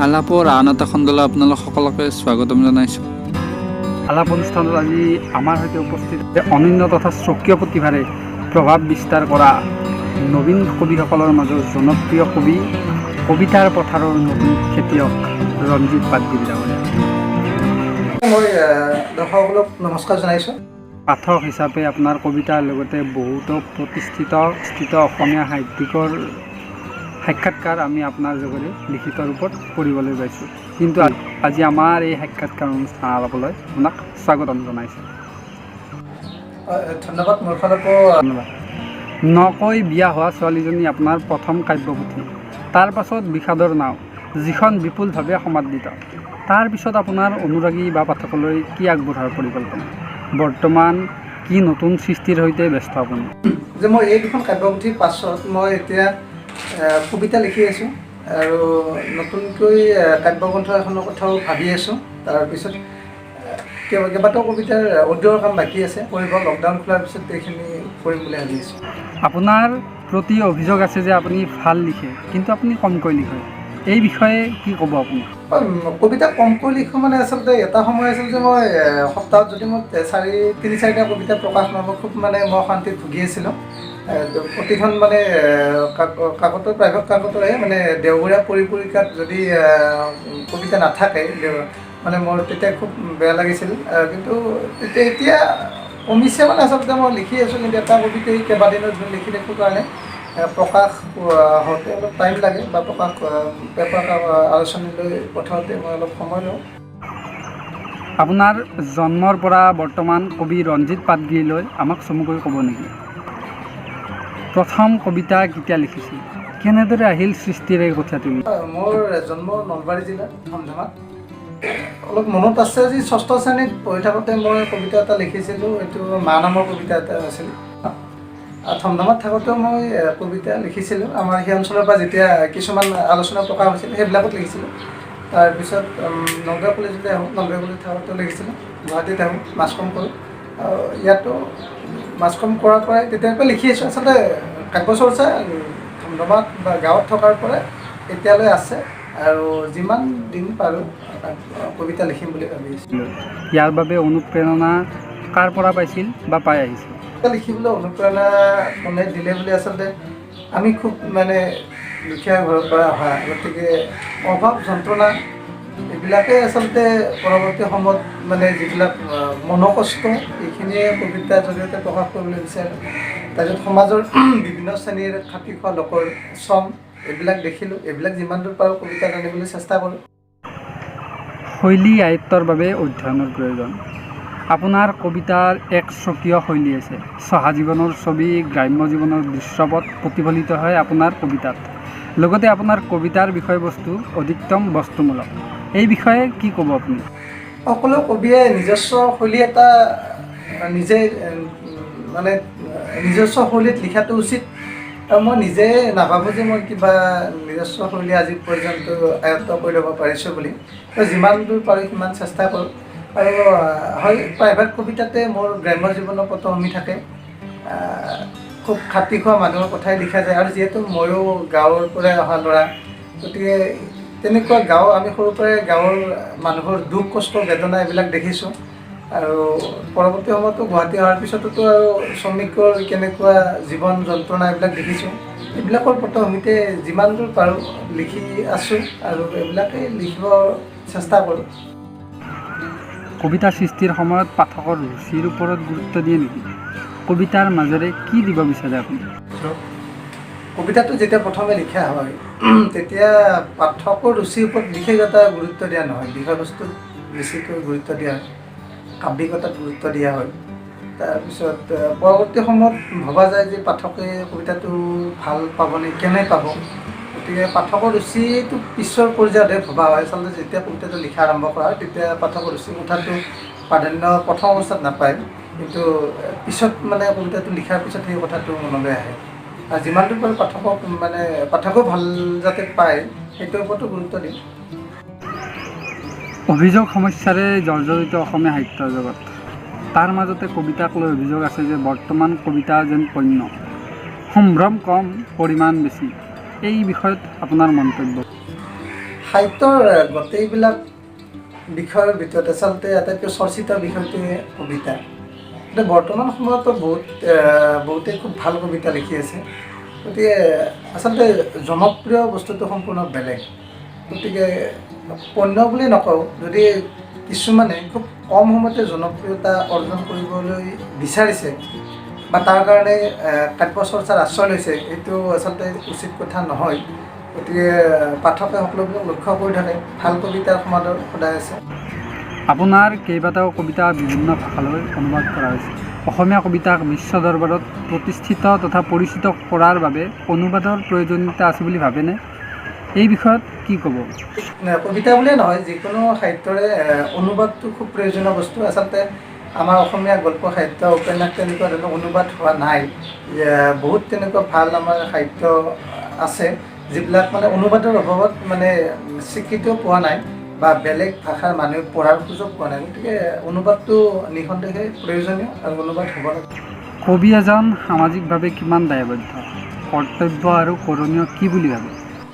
আলাপৰ আন এটা খণ্ডলৈ আপোনালোক সকলোকে স্বাগতম জনাইছোঁ। আলাপ অনুষ্ঠানত আজি আমাৰ সৈতে উপস্থিত অনন্য তথা স্বকীয় প্ৰতিভাৰে প্ৰভাৱ বিস্তাৰ কৰা নবীন কবিসকলৰ মাজৰ জনপ্ৰিয় কবি, কবিতাৰ পথাৰৰ নতুন খেতিয়ক ৰঞ্জিত পাটগিৰি ডাঙৰীয়া। মই দৰ্শকসকলক নমস্কাৰ জনাইছোঁ। পাঠক হিচাপে আপোনাৰ কবিতাৰ লগতে বহুতো প্ৰতিষ্ঠিত স্থিত অসমীয়া সাহিত্যিকৰ সাক্ষাৎকাৰ আমি আপোনাৰ যোগেৰে লিখিত ৰূপত পঢ়িবলৈ পাইছোঁ। কিন্তু আজি আমাৰ এই সাক্ষাৎকাৰ অনুষ্ঠান আলাপলৈ আপোনাক স্বাগতম জনাইছোঁ। ধন্যবাদ মোৰ ফালৰ পৰাও। ধন্যবাদ। নকৈ বিয়া হোৱা ছোৱালীজনী আপোনাৰ প্ৰথম কাব্যপুথি, তাৰ পাছত বিষাদৰ নাও, যিখন বিপুলভাৱে সমাদৃত। তাৰপিছত আপোনাৰ অনুৰাগী বা পাঠকলৈ কি আগবঢ়োৱাৰ পৰিকল্পনা? বৰ্তমান কি নতুন সৃষ্টিৰ সৈতে ব্যস্ত আপুনি? যে মই এই দুখন কাব্যপুথিৰ পাছত মই এতিয়া কবিতা লিখি আছোঁ আৰু নতুনকৈ কাব্যগ্ৰন্থ এখনৰ কথাও ভাবি আছোঁ। তাৰপিছত কেইবাটাও কবিতাৰ অডিঅ'ৰ কাম বাকী আছে কৰিব। লকডাউন খোলাৰ পিছত এইখিনি কৰিম বুলি ভাবি আছোঁ। আপোনাৰ প্ৰতি অভিযোগ আছে যে আপুনি ভাল লিখে, কিন্তু আপুনি কমকৈ লিখে। এই বিষয়ে কি ক'ব আপুনি? কবিতা কমকৈ লিখোঁ মানে আচলতে এটা সময় আছিল যে মই সপ্তাহত যদি মই তিনি চাৰিটা কবিতা প্ৰকাশ নহ'ব, খুব মানে মই অশান্তিত ভুগি আছিলোঁ। প্ৰতিখন মানে কাকতৰ, প্ৰাইভেট কাকতৰে মানে দেওবৰীয়া পৰিপূৰিকাত যদি কবিতা নাথাকে, মানে মোৰ তেতিয়া খুব বেয়া লাগিছিল। কিন্তু তেতিয়া এতিয়া কমিছে। মানে আচলতে মই লিখি আছোঁ, কিন্তু এটা কবিতাই কেইবাদিনো ধৰি লিখি থাকোঁ কাৰণে প্ৰকাশ হওঁতে অলপ টাইম লাগে বা প্ৰকাশ পেপাৰ আলোচনীলৈ পঠাওঁতে মই অলপ সময় লওঁ। আপোনাৰ জন্মৰ পৰা বৰ্তমান কবি ৰঞ্জিত পাটগিৰিলৈ আমাক চমুকৈ ক'ব নেকি? প্ৰথম কবিতা কেতিয়া লিখিছিল? কেনেদৰে আহিল সৃষ্টিৰ এই কঠীয়াতুলি? মোৰ জন্ম নলবাৰী জিলাৰ ধমধমাত। অলপ মনত আছে যে ষষ্ঠ শ্ৰেণীত পঢ়ি থাকোঁতে মই কবিতা এটা লিখিছিলোঁ। এইটো মা নামৰ কবিতা এটা আছিল। আৰু ধমধমাত থাকোঁতেও মই কবিতা লিখিছিলোঁ। আমাৰ সেই অঞ্চলৰ পৰা যেতিয়া কিছুমান আলোচনা প্ৰকাশ হৈছিল, সেইবিলাকত লিখিছিলোঁ। তাৰপিছত নলবাৰী কলেজলৈ আহোঁ। নলবাৰী কলেজত থাকোঁতেও লিখিছিলোঁ। গুৱাহাটীত আহোঁ, মাছ কম কৰোঁ আৰু ইয়াতো মাছ কম কৰাৰ পৰাই তেতিয়াৰ পৰা লিখি আছোঁ। আচলতে কাব্য চৰ্চা ধমধমাত বা গাঁৱত থকাৰ পৰাই এতিয়ালৈ আছে আৰু যিমান দিন পাৰোঁ কবিতা লিখিম বুলি ভাবি আছোঁ। ইয়াৰ বাবে অনুপ্ৰেৰণা কাৰ পৰা পাইছিল বা পাই আহিছিল? কবিতা লিখিবলৈ অনুপ্ৰেৰণা কোনে দিলে বুলি আচলতে আমি খুব মানে দুখীয়া ঘৰৰ পৰা অহা, গতিকে অভাৱ যন্ত্ৰণা এইবিলাকেই আচলতে পৰৱৰ্তী সময়ত মানে যিবিলাক মনোকষ্ট, এইখিনিয়ে কবিতাৰ জৰিয়তে প্ৰকাশ কৰিবলৈ বিচাৰোঁ। তাৰপিছত সমাজৰ বিভিন্ন শ্ৰেণীৰ খাটি খোৱা লোকৰ শ্ৰম এইবিলাক দেখিলোঁ। এইবিলাক যিমান দূৰ পাৰোঁ কবিতাত আনিবলৈ চেষ্টা কৰোঁ। শৈলী আয়ত্তৰ বাবে অধ্যয়নৰ প্ৰয়োজন। আপোনাৰ কবিতাৰ এক স্বকীয় শৈলী আছে। চহা জীৱনৰ ছবি, গ্ৰাম্য জীৱনৰ দৃশ্যপট প্ৰতিফলিত হয় আপোনাৰ কবিতাত। লগতে আপোনাৰ কবিতাৰ বিষয়বস্তু অধিকতম বস্তুমূলক। এই বিষয়ে কি ক'ব আপুনি? সকলো কবিয়ে নিজস্ব শৈলী এটা নিজে মানে নিজস্ব শৈলীত লিখাটো উচিত। আৰু মই নিজে নাভাবোঁ যে মই কিবা নিজস্ব শৈলী আজি পৰ্যন্ত আয়ত্ব কৰি ল'ব পাৰিছোঁ বুলি। তো যিমান দূৰ পাৰোঁ সিমান চেষ্টা কৰোঁ। আৰু হয়, প্ৰায়ভাগ কবিতাতে মোৰ গ্ৰাম্য জীৱনৰ পটভূমি থাকে। খুব খাটি খোৱা মানুহৰ কথাই লিখা যায়। আৰু যিহেতু ময়ো গাঁৱৰ পৰাই অহা ল'ৰা, গতিকে তেনেকুৱা গাঁও আমি সৰুৰ পৰাই গাঁৱৰ মানুহৰ দুখ কষ্ট বেদনা এইবিলাক দেখিছোঁ। আৰু পৰৱৰ্তী সময়তো গুৱাহাটী অহাৰ পিছতোতো আৰু শ্ৰমিকৰ কেনেকুৱা জীৱন যন্ত্ৰণা এইবিলাক দেখিছোঁ। এইবিলাকৰ পটভূমিতে যিমান দূৰ পাৰোঁ লিখি আছোঁ আৰু এইবিলাকেই লিখিব চেষ্টা কৰোঁ। কবিতা সৃষ্টিৰ সময়ত পাঠকৰ ৰুচিৰ ওপৰত গুৰুত্ব দিয়ে নেকি? কবিতাৰ মাজেৰে কি দিব বিচাৰে আপুনি? কবিতাটো যেতিয়া প্ৰথমে লিখা হয়, তেতিয়া পাঠকৰ ৰুচিৰ ওপৰত বিশেষ এটা গুৰুত্ব দিয়া নহয়। বিষয়বস্তুত বেছিকৈ গুৰুত্ব দিয়া হয়, কাব্যিকতাত গুৰুত্ব দিয়া হয়। তাৰপিছত পৰৱৰ্তী সময়ত ভবা যায় যে পাঠকে কবিতাটো ভাল পাবনে, কেনে পাব। গতিকে পাঠকৰ ৰুচিটো পিছৰ পৰ্যায়তহে ভবা হয়। আচলতে যেতিয়া কবিতাটো লিখা আৰম্ভ কৰা হয়, তেতিয়া পাঠকৰ ৰুচিৰ কথাটো প্ৰাধান্য প্ৰথম অৱস্থাত নাপায়। কিন্তু পিছত মানে কবিতাটো লিখাৰ পিছত সেই কথাটো মনলৈ আহে। আৰু যিমান দূৰ পাৰোঁ পাঠকক মানে পাঠকেও ভাল যাতে পায়, সেইটোৰ ওপৰতো গুৰুত্ব দিওঁ। অভিযোগ সমস্যাৰে জৰ্জৰিত অসমীয়া সাহিত্য জগত। তাৰ মাজতে কবিতাক লৈ অভিযোগ আছে যে বৰ্তমান কবিতা যেন পণ্য, সম্ভ্ৰম কম, পৰিমাণ বেছি। এই বিষয়ত আপোনাৰ মন্তব্য? সাহিত্যৰ গোটেইবিলাক বিষয়ৰ ভিতৰত আচলতে আটাইতকৈ চৰ্চিত বিষয়টোৱে কবিতা। কিন্তু বৰ্তমান সময়তো বহুতে খুব ভাল কবিতা লিখি আছে। গতিকে আচলতে জনপ্ৰিয় বস্তুটো সম্পূৰ্ণ বেলেগ। গতিকে পণ্য বুলি নকওঁ, যদি কিছুমানে খুব কম সময়তে জনপ্ৰিয়তা অৰ্জন কৰিবলৈ বিচাৰিছে বা তাৰ কাৰণে কাব্য চৰ্চাৰ আশ্ৰয় লৈছে, এইটো আচলতে উচিত কথা নহয়। গতিকে পাঠকে সকলোবিলাক লক্ষ্য কৰি থাকে, ভাল কবিতাৰ সমাদৰ সদায় আছে। আপোনাৰ কেইবাটাও কবিতা বিভিন্ন ভাষালৈ অনুবাদ কৰা হৈছে। অসমীয়া কবিতাক বিশ্ব দৰবাৰত প্ৰতিষ্ঠিত তথা পৰিচিত কৰাৰ বাবে অনুবাদৰ প্ৰয়োজনীয়তা আছে বুলি ভাবেনে? এই বিষয়ত কি ক'ব? কবিতা বুলিয়ে নহয়, যিকোনো সাহিত্যৰে অনুবাদটো খুব প্ৰয়োজনীয় বস্তু। আচলতে আমাৰ অসমীয়া গল্প সাহিত্য, উপন্যাস তেনেকুৱা ধৰণৰ অনুবাদ হোৱা নাই। বহুত তেনেকুৱা ভাল আমাৰ সাহিত্য আছে যিবিলাক মানে অনুবাদৰ অভাৱত মানে স্বীকৃতিও পোৱা নাই বা বেলেগ ভাষাৰ মানুহে পঢ়াৰ সুযোগ পোৱা নাই। গতিকে অনুবাদটো নিঃসন্দেহে প্ৰয়োজনীয় আৰু অনুবাদ হ'ব লাগে। কবি এজন সামাজিকভাৱে কিমান দায়বদ্ধ? কৰ্তব্য আৰু কৰণীয় কি বুলি ভাবে?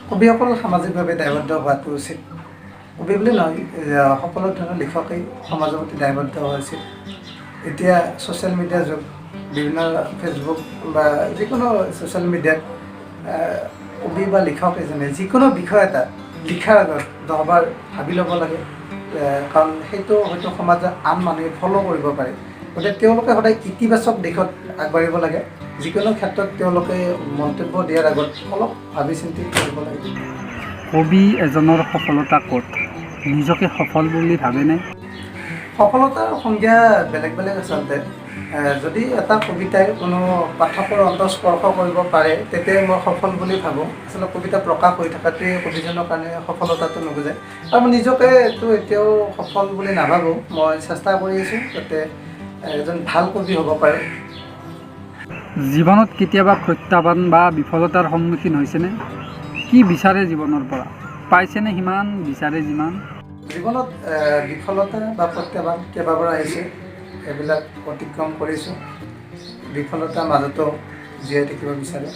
কবিসকল সামাজিকভাৱে দায়বদ্ধ হোৱাটো উচিত। কবি বুলি নহয়, সকলো ধৰণৰ লিখকেই সমাজৰ প্ৰতি দায়বদ্ধ হোৱা উচিত। এতিয়া ছ'চিয়েল মিডিয়াৰ যুগ, বিভিন্ন ফেচবুক বা যিকোনো ছ'চিয়েল মিডিয়াত কবি বা লিখক এজনে যিকোনো বিষয় এটা লিখাৰ আগত 10বাৰ ভাবি ল'ব লাগে, কাৰণ সেইটো হয়তো সমাজৰ আন মানুহে ফ'ল' কৰিব পাৰে। গতিকে তেওঁলোকে সদায় ইতিবাচক দিশত আগবাঢ়িব লাগে। যিকোনো ক্ষেত্ৰত তেওঁলোকে মন্তব্য দিয়াৰ আগত অলপ ভাবি চিন্তি কৰিব লাগে। কবি এজনৰ সফলতা ক'ত? নিজকে সফল বুলি ভাবেনে? সফলতাৰ সংজ্ঞা বেলেগ বেলেগ আচলতে। যদি এটা কবিতাই কোনো পাঠকৰ অন্তৰ স্পৰ্শ কৰিব পাৰে, তেতিয়াই মই সফল বুলি ভাবোঁ। আচলতে কবিতা প্ৰকাশ হৈ থকাটোৱে কবিজনৰ কাৰণে সফলতাটো নুবুজায়। আৰু মই নিজকেতো এতিয়াও সফল বুলি নাভাবোঁ। মই চেষ্টা কৰি আছোঁ যাতে এজন ভাল কবি হ'ব পাৰে। জীৱনত কেতিয়াবা প্ৰত্যাহ্বান বা বিফলতাৰ সন্মুখীন হৈছেনে? কি বিচাৰে জীৱনৰ পৰা? পাইছেনে সিমান বিচাৰে যিমান? জীৱনত বিফলতা বা প্ৰত্যাহ্বান কেইবাবাৰো আহিছে, এইবিলাক অতিক্ৰম কৰিছোঁ। বিফলতাৰ মাজতো জীয়াই থাকিব বিচাৰোঁ।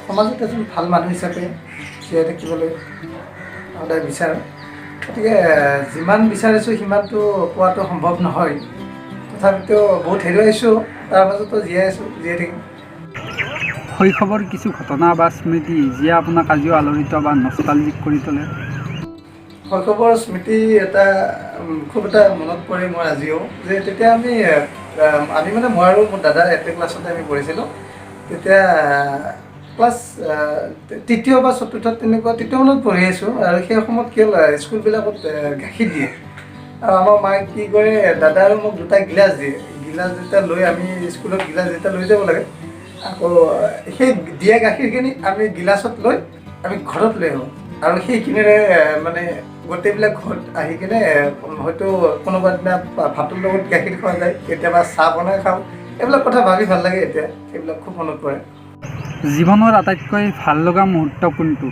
সমাজত এজন ভাল মানুহ হিচাপে জীয়াই থাকিবলৈ সদায় বিচাৰোঁ। গতিকে যিমান বিচাৰিছোঁ সিমানটো পোৱাটো সম্ভৱ নহয়, তথাপিতো বহুত হেৰুৱাইছোঁ, তাৰ মাজতো জীয়াই আছোঁ, জীয়াই থাকিম। শৈশৱৰ কিছু ঘটনা বা স্মৃতি যিয়ে আপোনাক আজিও আলোড়িত বা নষ্টালজিক কৰি তোলে? শৈশৱৰ স্মৃতি এটা খুব এটা মনত পৰে মোৰ আজিও, যে তেতিয়া আমি আমি মানে মই আৰু মোৰ দাদা একে ক্লাছতে আমি পঢ়িছিলোঁ। তেতিয়া ক্লাছ তৃতীয় বা চতুৰ্থত তেনেকুৱা তৃতীয় মানত পঢ়ি আছোঁ। আৰু সেই সময়ত কি হ'ল, স্কুলবিলাকত গাখীৰ দিয়ে। আৰু আমাৰ মায়ে কি কৰে, দাদা আৰু মোক দুটা গিলাচ দিয়ে। গিলাচ দুটা লৈ আমি স্কুলত গিলাচ দুটা লৈ যাব লাগে। আকৌ সেই দিয়া গাখীৰখিনি আমি গিলাচত লৈ আমি ঘৰত লৈ আহোঁ। আৰু সেইখিনিৰে মানে গোটেইবিলাক ঘৰত আহি কিনে হয়তো কোনোবা দিনা ভাতৰ লগত গাখীৰ খোৱা যায়, কেতিয়াবা চাহ বনাই খাওঁ। এইবিলাক কথা ভাবি ভাল লাগে এতিয়া, সেইবিলাক খুব মনত পৰে। জীৱনৰ আটাইতকৈ ভাল লগা মুহূৰ্ত কোনটো?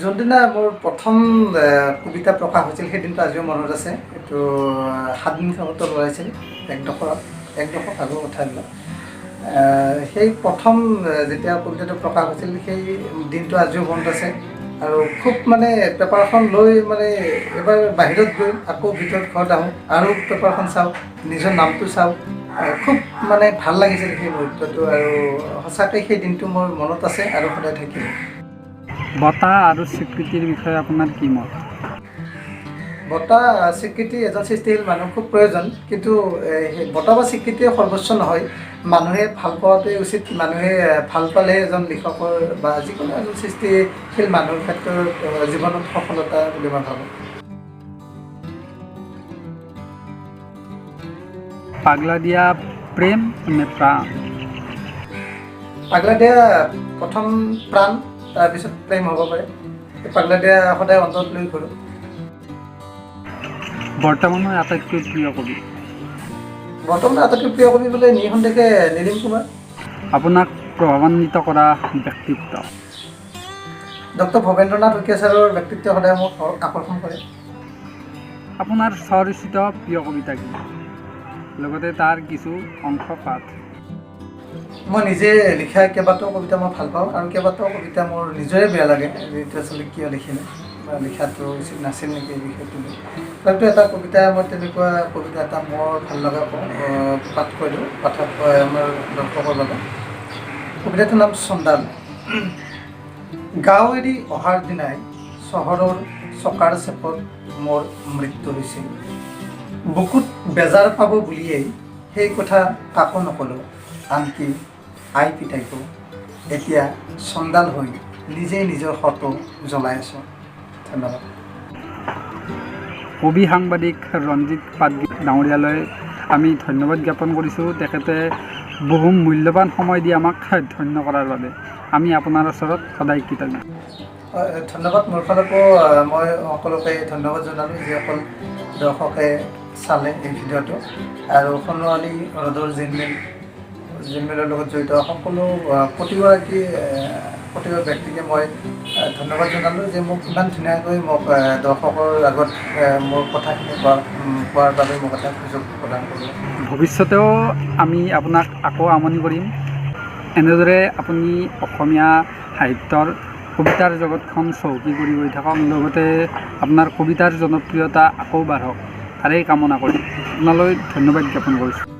যোনদিনা মোৰ প্ৰথম কবিতা প্ৰকাশ হৈছিল সেইদিনটো আজিও মনত আছে। এইটো 7 দিন কাকতত ওলাইছিল, এক দশক আগৰ কথা এইবিলাক। সেই প্ৰথম যেতিয়া কবিতাটো প্ৰকাশ হৈছিল সেই দিনটো আজিও মনত আছে। আৰু খুব মানে পেপাৰখন লৈ মানে এবাৰ বাহিৰত গৈ আকৌ ভিতৰত ঘৰত আহোঁ আৰু পেপাৰখন চাওঁ, নিজৰ নামটো চাওঁ, খুব মানে ভাল লাগিছিল সেই মুহূৰ্তটো। আৰু সঁচাকৈ সেই দিনটো মোৰ মনত আছে আৰু সদায় থাকিব। বঁটা আৰু স্বীকৃতিৰ বিষয়ে আপোনাৰ কি মত? বঁটা স্বীকৃতি এজন সৃষ্টিশীল মানুহ খুব প্ৰয়োজন, কিন্তু সেই বঁটা বা স্বীকৃতিয়ে সৰ্বোচ্চ নহয়। মানুহে ভাল পোৱাটোৱে উচিত। মানুহে ভাল পালেহে এজন লিখকৰ বা যিকোনো এজন সৃষ্টিশীল মানুহৰ ক্ষেত্ৰত জীৱনত সফলতা বুলি মই ভাবোঁ। পাগলাদিয়া প্ৰেম নে প্ৰাণ? পাগলাদিয়া প্ৰথম প্ৰাণ, তাৰপিছত প্ৰেম হ'ব পাৰে। পাগলাদিয়া সদায় অন্তৰত লৈ ঘূৰোঁ। বৰ্তমানৰ আটাইতকৈ প্ৰিয় কবি? বৰ্তমানৰ আটাইতকৈ প্ৰিয় কবি বোলে নিঃসন্দেহে নীলিম কুমাৰ। আপোনাক প্ৰভাৱান্বিত কৰা ব্যক্তিত্ব? ডক্টৰ ভৱেন্দ্ৰনাথ শইকীয়া ছাৰৰ ব্যক্তিত্ব সদায় মোক আকৰ্ষণ কৰে। আপোনাৰ স্বৰচিত প্ৰিয় কবিতা কি? লগতে তাৰ কিছু অংশ পাঠ। মই নিজে লিখা কেইবাটাও কবিতা মই ভাল পাওঁ আৰু কেইবাটাও কবিতা মোৰ নিজৰে বেয়া লাগে যে এইটো আচলতে কিয় লিখিলোঁ বা লিখাটো উচিত নাছিল নেকি এই বিষয়টো লৈ। তথাপিতো এটা কবিতা মই তেনেকুৱা কবিতা এটা মোৰ ভাল লগা কওঁ, পাঠ কৰি দিওঁ পাঠক, আমাৰ দৰ্শকৰ বাবে। কবিতাটোৰ নাম চন্দাল। গাঁও এৰি অহাৰ দিনাই চহৰৰ চকাৰ চেপত মোৰ মৃত্যু হৈছিল। বুকুত বেজাৰ পাব বুলিয়েই সেই কথা কাকো নক'লোঁ, আনকি আই পিতাইকো। এতিয়া চন্দাল হৈ নিজেই নিজৰ শটো জ্বলাই আছোঁ। ধন্যবাদ। কবি সাংবাদিক ৰঞ্জিত পাটগিৰি ডাঙৰীয়ালৈ আমি ধন্যবাদ জ্ঞাপন কৰিছোঁ, তেখেতে বহু মূল্যৱান সময় দি আমাক ধন্য কৰাৰ বাবে। আমি আপোনাৰ ওচৰত সদায় কৃতজ্ঞ। ধন্যবাদ। মোৰ ফালৰ পৰাও মই সকলোকে ধন্যবাদ জনালোঁ, যিসকল দৰ্শকে চালে এই ভিডিঅ'টো, আৰু সোণোৱালী ৰ'দৰ জিলমিল জিলমিলৰ লগত জড়িত সকলো প্ৰতিগৰাকী ব্যক্তিকে মই ধন্যবাদ জনালোঁ যে মোক ইমান ধুনীয়াকৈ মোক দৰ্শকৰ আগত মোৰ কথাখিনি কোৱাৰ বাবে মোক এটা সুযোগ প্ৰদান কৰিলে। ভৱিষ্যতেও আমি আপোনাক আকৌ আমনি কৰিম। এনেদৰে আপুনি অসমীয়া সাহিত্যৰ কবিতাৰ জগতখন চহকী কৰি গৈ থাকক, লগতে আপোনাৰ কবিতাৰ জনপ্ৰিয়তা আকৌ বাঢ়ক, তাৰেই কামনা কৰি আপোনালৈ ধন্যবাদ জ্ঞাপন কৰিছোঁ।